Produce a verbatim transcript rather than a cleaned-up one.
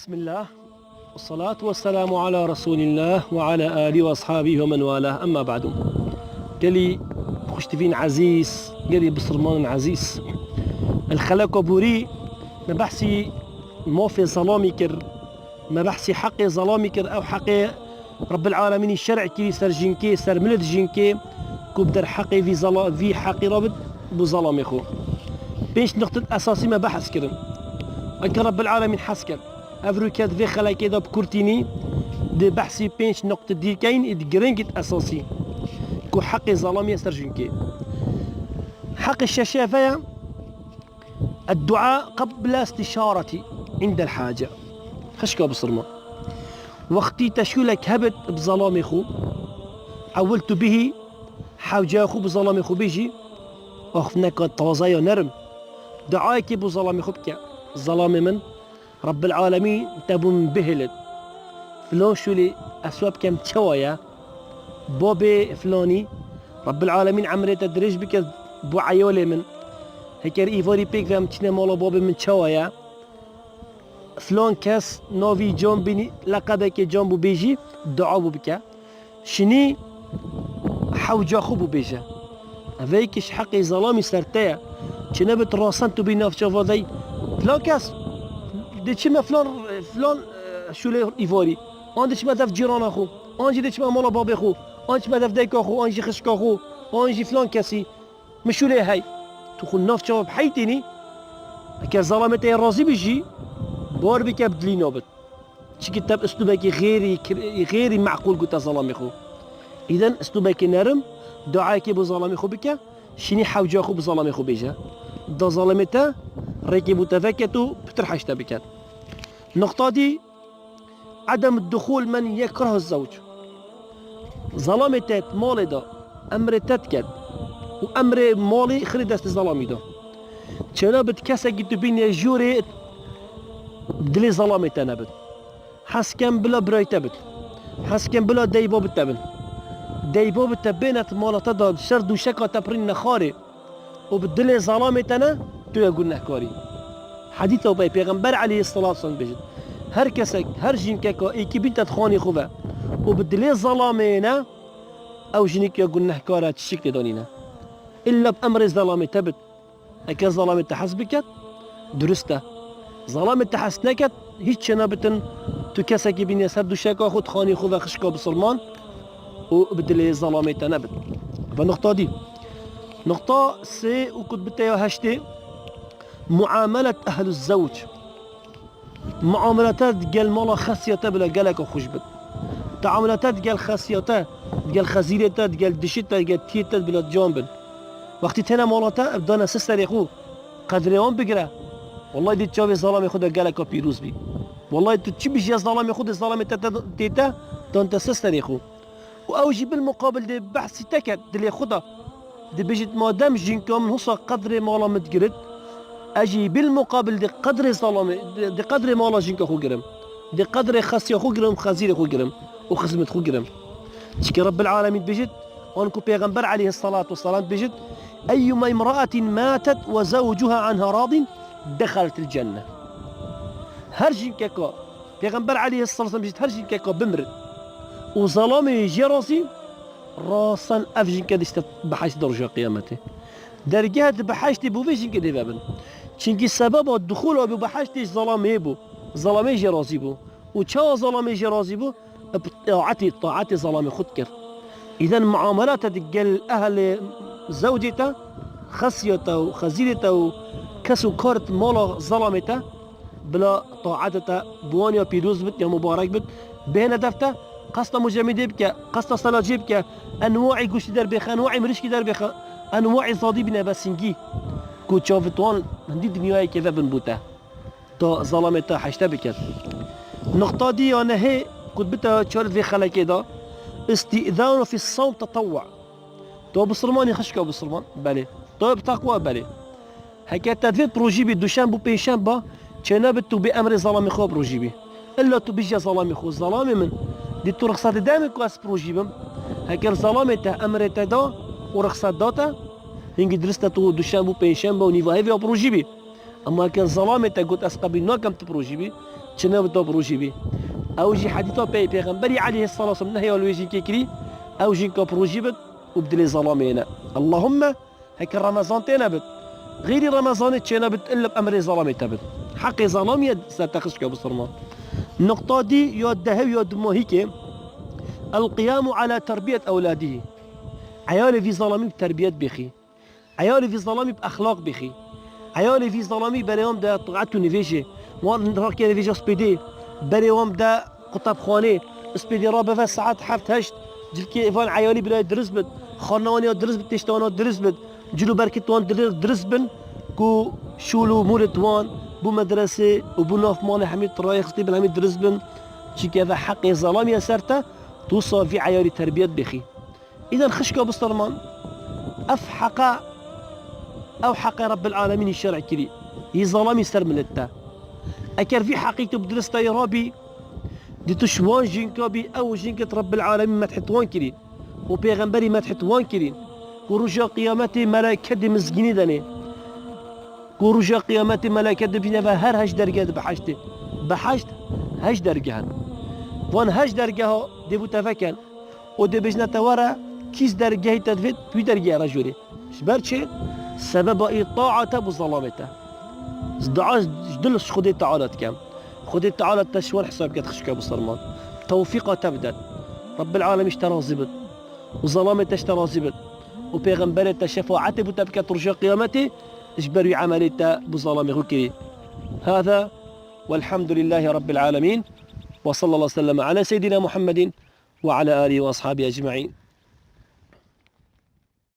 بسم الله، والصلاة والسلام على رسول الله وعلى آله وأصحابه ومن والاه، أما بعد. Gelî xuştivîn ezîz, gelî bisilmanên ezîz. El xeleko borî me behsî mafê zelamî kir, me behsî heqê zelamî kir, ew heqê Rabbil Alemînî şer'î kirî ser jinkê, ser milêt jinkê, ku bi derheqê vî zela-, vî heqî re bit, bû zelamê xwe. Pênc nuqtet esasî me behs kirin. Eke Rabbil Alemîn hez ket, ev rûket vê xelekê de bi kurtînî, di behsî pênc nuqtet dî keyn, êd giring, êd esasî, ku heqê zelamî ye ser jinkê. Heqê şeşê ve ye, الدعاء قبل الاستشارة عند الحاجة. Xişka bisilman. Wextî teşkûlek hebit bi zelamê xwe, ewil tu bihî, hewcaya xwe bi zelamê xwe bêjî, axiftineka taze ya nerm. Duayekê bo zelamê xwe bike. Zelamê min, Rabbil Alemîn te bo min bihêlit. Filan şûlê ez we bikem çawa ye? Babê filanî, Rabbil Alemîn emrê te dirêj bike bo eyalê min. Heker îvarî pêk ve em çine mala babê min çawa ye? Filan kes navî can bînî, leqebekê can bo bêjî, dua bo bike. Şinî hewca xwe bo bêje. Eveykiş heqê zelamî ser te ye. Çi nebit rasen tu bî nav çava dey. Filan kes diçime filan, filan, e, şûlê îvarî. An diçime dev cîrana xwe. An jî diçime mala babê xwe. An diçime dev dayika xwe. An jî xişka xwe. An jî filan kesî. Min şûlê hey. Tu xwe nav çava bi heytênî. Eger zelamê te yê razî bi jî, bar bike bi dilî nabit. Çikî te bi uslûbekî xêrî, xêrî meqûl gote zelamê xwe. Îden uslûbekî nerim, duayekê bo zelamê xwe bike, şinî hewca xwe bi zelamê xwe bêje. Da zelamê te rêkê bo te veket û pitir heşte biket. Nuqta dî, عدم دخول من يكره الزوج. Zelamê te di malê de emrê te diket û emrê malê xirê destê zelamî de. Çêna bit kesekî tu bînê jûrê dilê zelamê te nebit. Hez kem bila birayê te bit. Hez kem bila deyva bit te bin. Deyva bit te bêne di mala te de, ser dûşeka te pirîn nexarê. û bi dilê zelamê te ne, tu yê gunehkarî. Hedîsa wê Pêxember aleyhisselatu vesselam dibêjit, her kesek, her jinkeka êkî bîn te di xanê xwe ve û bi dilê zelamê ne, ew jinîk ya gunehkar e, tiştik tê de nîne. Îlla bi emrê zelamê te bit. Eke zelamê te hez biket, durist e. Zelamê te hez neket, hîç çênabitin tu kesekî bînî ser dûşeka xwe, di xanî xwe ve xişka bisilman û bi dilê zelamê te nebit. Ve nuqta dî. Nuqta sê û kutbite ya heştê, muamelet ehlu zewc. Muamelete digel mala xesiyete bila geleka xweş bit. Teamulete digel xesiyete, digel xezîrê te, digel dişî te, digel tiyê te bila can bin. Wextî têne mala te, ev dane ser serê xwe, qedrê wan bigire. Wellahî di çavê zelamê xwe de geleka pîroz bî. Wellahî tu çi bijî ya zelamê xwe de, zelamê te, te, tê te, dan te ser serê xwe. Û ew jî bil muqabil dê behsî te ket dilê xwe de. Dibêjit, madem jinka min husa qedrê mala min digirit, ez jî bil muqabil dê qedrê zelamê, dê, dê qedrê mala jinka xwe girim. Dê qedrê xesiya xwe girim, xezîrê xwe girim û xizmet xwe girim. Çike Rabbil Alemîn dibêjit, an ku Pêxember aleyhisselatu vesselam dibêjit, eyyuma imraatin matet ve zewcuha anha radin, dexeletil cenne. Her jinkeka, Pêxember aleyhisselatu vesselam dibêjit, her jinkeka bimir û zelamê jê razî, rasan ev jinke dişte behişt di roja qiyametê. Dergeh di behiştê bo vê jinkê dê vebin. Çinkî sebeba dixula bi behiştê zelamê bû. Zelamê jê razî bû. Û çawa zelamê jê razî bû? Bi taetê, taetê zelamê xwe dikir. Îden muamelate digel ehlê zewcê te, xesiyê te û xezîrê te û kes û kar di mala zelamê te, bila taetê te bi wan ya pîroz bit ya mubarek bit, bihêne dev te, qesta mujemidê bike, qesta selacê bike, enwaî goştî derbêxe, enwaî mirişkî derbêxe, enwaî zadî bîne ve singî, ku çavit wan hindî dinyayekê vebin bo te. Ta zelamê te heşte biket. Nuqta dî ya nehê ku dibite çar vê xelekê de, îstîzanu fî sawm tetewwu. To bisilmanî, xişka bisilman? Belê. To bi teqwa? Belê. Heke te divê bi rojî bî, duşem bû pênşem ba, çênebit tu bê emrê zelamê xwe bi rojî bî. Îlla tu bijî zelamê xwe, zelamê min, dî tu rixsat didemê ku ez bi rojî bim? Heker zelamê te emrê te da û rixsat da te, hingî dirist e tu duşem bû pênşem ba û nîva hêvê bi rojî bî. Ema heker zelamê te got, ez qebîl nakem tu bi rojî bî, Çi nebit da bi rojî bî. Ew jî hedîsa pey pêxemberî aleyhissalatu vesselam nehya li wê jinkê kirî, ew jinka bi rojî bit û bi dilê zelamê ne. Allahümme heke Remezan tê nebit. Xêrî Remezanê çê nebit, illa bi emrê zelamê te bit. Heqê zelamî ye ser te xişka bisilman. Nuqta dî ya dehê ya dumahîkê. El-qiyamu ala terbiyet ewladîhî. Eyalê vî zelamî bi terbiyet bêxî. Eyalê vî zelamî bi exlaq bêxî. Eyalê vî zelamî berê wan de taet û nivêjê. Wan rake nivêja spêdê. Berê wan de qutebxanê. Spêdê rabe ve saet heft heşt. Cilkê van eyalî birayê dirist bit. Xwarina wan ya dirist bit, têşta wan ya dirist bit. Cil û berkit wan dir-, dirist bin. Ku şûl û mûlit wan bû medresê û bû nav malê hemî tirayê xistî bin hemî dirist bin. Çike ve heqê zelamî ye ser te. Tu sa vî eyalî terbiyet bêxî. Îden xişka bisilman, ev heqa, ew heqê Rebbil Alemînî şer'e kirî, yî zelamî ser milet te. Eger vî heqî tu bi diristayî rabî, di tu ji wan jinka bî, ew jinket Rebbil Alemîn methit wan kirî û pêxemberî methit wan kirîn, ku roja qiyametê melaiket di mizgînî denê. Ku roja qiyametê melaiket dibîne ve her heşt dergeh di biheştê. Biheşt heşt dergeh in. Van heşt dergeha dê bû te veken. û dê bêjne te were, kî ji dergehê te divêt, wî dergehê re jûrê. Ji ber çi? Sebeba îtaa te bû zelamê te. Ez dua ji dil ji Xwedê Teala dikem. Xwedê Teala te ji wan hesab ket xişka bisilman. Tewfîqa te bidet. Rebbil Alemîn ji te razî bit. Û zelamê te ji te razî bit. Û pêxemberê te şefaetê bo te biket roja qiyametê, ji ber wî emelê te bo zelamê xwe kirî. Hâzâ welhamdulillâhi Rebbil Alemîn. Ve sallallahu sellem ala seyyidina Muhammedin وعلى آله وأصحابه أجمعين.